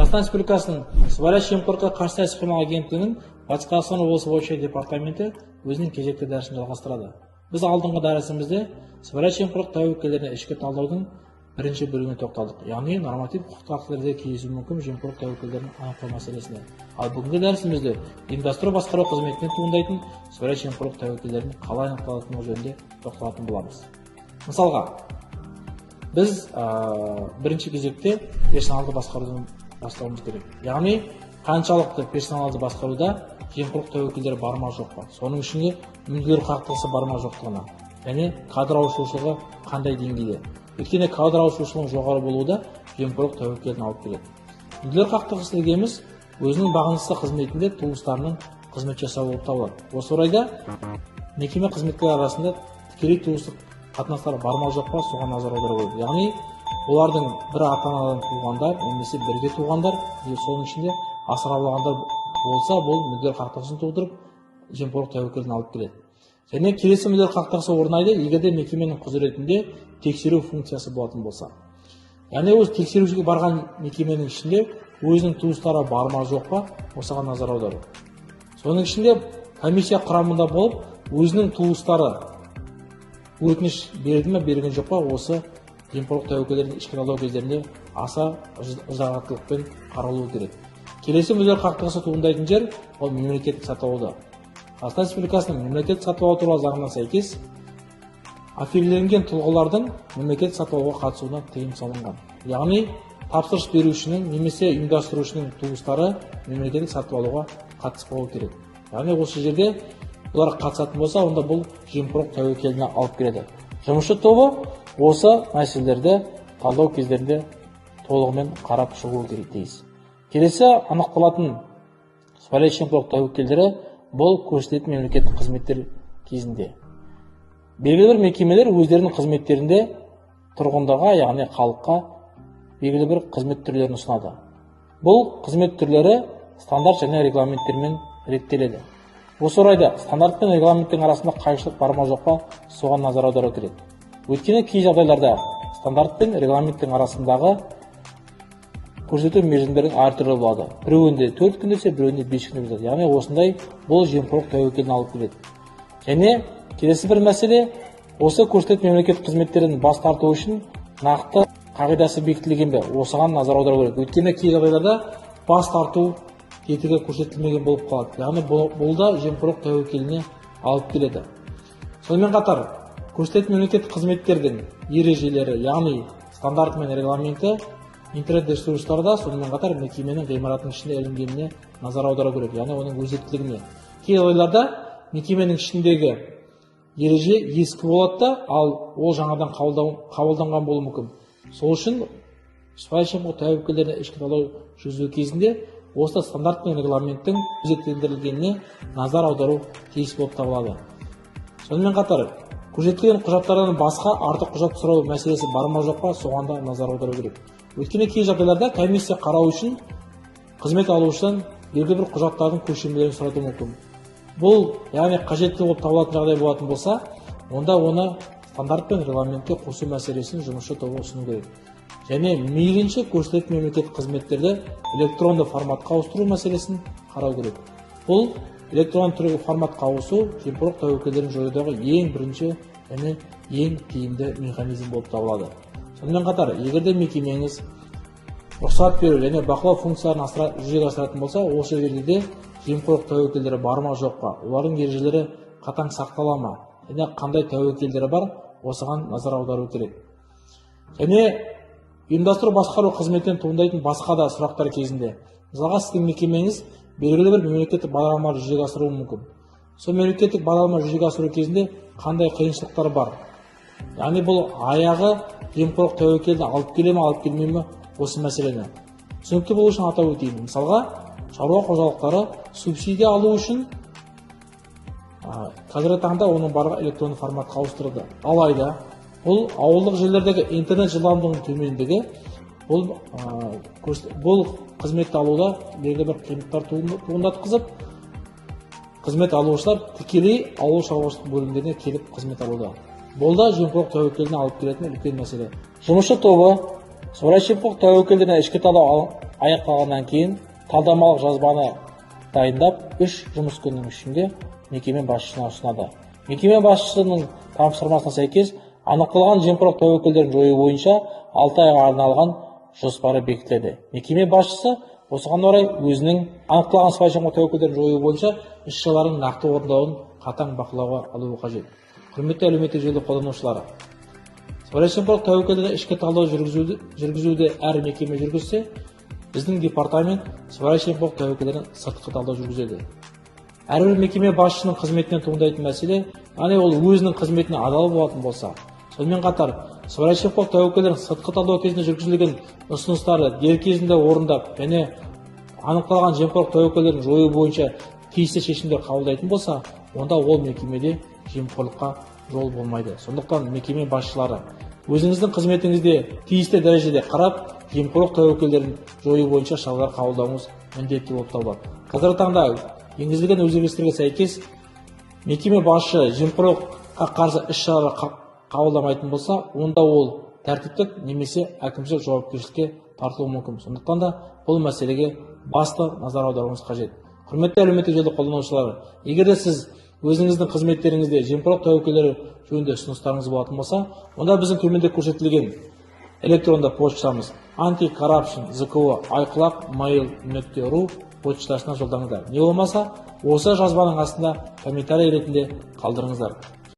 Қазақстан Республикасының Сыбайлас жемқорлыққа қарсы іс-қимыл агенттігінің Батыс Қазақстан облысы бойынша департаменті өзінің кезекті дәрісін жалғастырады. Біз алдыңғы дәрісімізде сыбайлас жемқорлық тәуекелдеріне ішкі талдаудың бірінші бөлігіне тоқталдық, яғни норматив құқықтық актілерде кездесуі мүмкін жемқорлық тәуекелдерін анықтау мәселесіне. Ал бүгінгі дәрісімізде ұйымдастыру басқару қызметінен туындайтын сыбайлас жемқорлық тәуекелдерінің қалай анықталатындығы жөнінде тоқталатын боламыз. Мысалға, біз бірінші кезекте персоналды басқарудан бастауымыз керек. Яғни қаншалықты персоналды басқаруда жемқорлық тәуекелдері бар ма, жоқ па, соның ішінде мүдделер қақтығысы бар ма, жоқтығына және кадр ауысушылығы қандай деңгейде. Өйткені кадр ауысушылығының жоғары болуы да жемқорлық тәуекелін алып келеді. Мүдделер қақтығысы дегеніміз өзінің бағынысты қызметінде туыстарының қызмет жасауы болып табылады. Осы орайда мекеме қызметкерлері арасында тікелей туыстық қатынастар бар ма, жоқ па, соған назар аудару керек. Яғни олардың бір ата анадан туғандар немесе бірге туғандар, соның ішінде асырап алғандар болса, бұл мүдделер қақтығысын тудырып, жемқорлық тәуекелін алып келеді. Және келесі мүдделер қақтығысы орнайды, егер де мекеменің құзыретінде тексеру функциясы болатын болса. Яғни осы тексерушіге барған мекеменің ішінде өзінің туыстары бар ма, жоқ па, осыған назар аудару. Соның ішінде комиссия құрамында болып, өзінің туыстары өтініш берді ме, берген жоқ па, осы жемқорлық тәуекелдерін ішкі талдау кездерінде аса ыждағаттылықпен қаралуы керек. Келесі мүдделер қақтығысы туындайтын жер ол мемлекеттік сатып алуда. Қазақстан Республикасының мемлекеттік сатып алу туралы заңына сәйкес аффилирленген тұлғалардың мемлекеттік сатып алуға қатысуына тыйым салынған. Яғни тапсырыс берушінің немесе ұйымдастырушының туыстары мемлекеттік сатып алуға қатыспауы керек. Яғни осы жерде олар қатысатын болса, онда бұл жемқорлық тәуекеліне алып келеді. Жұмысшы тобы осы мәселелерді талдау кездерінде толығымен қарап шығуы керек тиіс. Келесі анықталатын сыбайлас жемқорлық тәуекелдері бұл көрсетілетін мемлекеттік қызметтер кезінде. Белгілі бір мекемелер өздерінің қызметтерінде тұрғындарға, яғни халыққа белгілі бір қызмет түрлерін ұсынады. Бұл қызмет түрлері стандарт және регламенттермен реттеледі. Осы орайда стандарт пен регламенттің арасында қайшылық бар ма, жоқ па, соған назар аудару керек. Өйткені кей жағдайларда стандарт пен регламенттің арасындағы көрсету мерзімдерінің әртүрлі болады. Біреуінде 4 күн десе, біреуінде 5 күн деп жатады. Яғни осындай бұл жемқорлық тәуекелін алып келеді. Және келесі бір мәселе, осы көрсетілетін мемлекеттік қызметтерден бас тарту үшін нақты қағидасы бекітілген бе, осыған назар аудару керек. Өйткені кей жағдайларда бас тарту тетігі көрсетілмеген болып қалады. Яғни бұл да жемқорлық тәуекеліне алып келеді. Сонымен қатар көрсетілетін мемлекеттік қызметтердің ережелері, яғни стандарты мен регламенті интернет ресурстарда, сонымен қатар мекеменің ғимаратының ішінде ілінгеніне назар аудару керек, яғни оның өзектілігіне. Кей жағдайларда мекеменің ішіндегі ереже ескі болады да, ал ол жаңадан қабылданған болуы мүмкін. Сол үшін сыбайлас жемқорлық тәуекелдеріне ішкі талдау жүргізу кезінде осы стандарт пен регламенттің өзектендірілгеніне назар аудару тиіс болып табылады. Сонымен қатар көрсетілген құжаттардан басқа артық құжат сұрау мәселесі бар ма, жоқ па, соған да назар аудару керек. Өйткені кей жағдайларда комиссия қарау үшін қызмет алушыдан белгілі бір құжаттардың көшірмелерін сұратуы мүмкін. Бұл яғни қажетті болып табылатын жағдай болатын болса, онда оны стандарт пен регламентке қосу мәселесін жұмысшы тобы ұсыну керек. Және мейлінше көрсетілетін мемлекеттік қызметтерді электронды форматқа ауыстыру мәселесін қарау керек. Бұл электронды түрдегі форматқа ауысу жемқорлық тәуекелдерін жоюдағы ең бірінші және ең тиімді механизм болып табылады. Сонымен қатар, егер де мекемеңіз рұқсат беру және бақылау функцияларын жүзеге асыратын болса, осы жерде де жемқорлық тәуекелдері бар ма, жоқ па, олардың ережелері қатаң сақтала ма және қандай тәуекелдері бар, осыған назар аудару керек. Және ұйымдастыру басқару қызметінен туындайтын басқа да сұрақтар кезінде, мысалға, сіздің мекемеңіз белгілі бір мемлекеттік бағдарламаларды жүзеге асыруы мүмкін. Сол мемлекеттік бағдарлама жүзеге асыру кезінде қандай қиыншылықтар бар? Яғни бұл аяғы жемқорлық тәуекелін алып келе ме, алып келмей ме, осы мәселені түсінікті болу үшін атап өтейін. Мысалға, шаруа қожалықтары субсидия алу үшін қазіргі таңда оның барлығы электронды форматқа ауыстырылды. Алайда бұл ауылдық жерлердегі интернет жылдамдығының төмендігі бұл қызметті алуда белгілі бір қиындықтар туындатқызып, қызмет алушылар тікелей ауыл шаруашылық бөлімдеріне келіп қызмет алуда. Бұл да жемқорлық тәуекеліне алып келетін үлкен мәселе. Жұмысшы тобы сыбайлас жемқорлық тәуекелдеріне ішкі талдау аяқталғаннан кейін талдамалық жазбаны дайындап, 3 жұмыс күнінің ішінде мекеме басшысына ұсынады. Мекеме басшысының тапсырмасына сәйкес анықталған жемқорлық тәуекелдерін жою бойынша 6 айға арналған жоспары бекітіледі. Мекеме басшысы осыған орай өзінің анықталған сыбайлас жемқорлық тәуекелдерін жою бойынша іс-шараларын нақты орындауын қатаң бақылауға алуы қажет. Құрметті әлеуметтік желі қолданушылары, сыбайлас жемқорлық тәуекелдеріне ішкі талдау жүргізуді әр мекеме жүргізсе, біздің департамент сыбайлас жемқорлық тәуекелдерін сыртқы талдау жүргізеді. Әрбір мекеме басшысының қызметінен туындайтын мәселе, яғни ол өзінің қызметіне адал болатын болса, сонымен қатар сыбайлас жемқорлық тәуекелдерін сыртқы талдау кезінде жүргізілген ұсыныстарды дер кезінде орындап және анықталған жемқорлық тәуекелдерін жою бойынша тиісті шешімдер қабылдайтын болса, онда ол мекемеде жемқорлыққа жол болмайды. Сондықтан мекеме басшылары өзіңіздің қызметіңізде тиісті дәрежеде қарап, жемқорлық тәуекелдерін жою бойынша шаралар қабылдауыңыз міндетті болып табылады. Қазіргі таңда енгізілген өзгерістерге сәйкес мекеме басшы жемқорлыққа қарсы іс-шаралар қабылдамайтын болса, онда ол тәртіптік немесе әкімшілік жауапкершілікке тартылуы мүмкін. Сондықтан да бұл мәселеге басты назар аударуыңыз қажет. Құрметті әлеуметтік желі қолданушылары, егер де сіз өзіңіздің қызметтеріңізде жемқорлық тәуекелдері жөнінде ұсыныстарыңыз болатын болса, онда біздің төменде көрсетілген электронды почтамыз anticorruption@zko@mail.ru почтасына жолдаңыздар. Не болмаса, осы жазбаның астында комментарий ретінде қалдырыңыздар.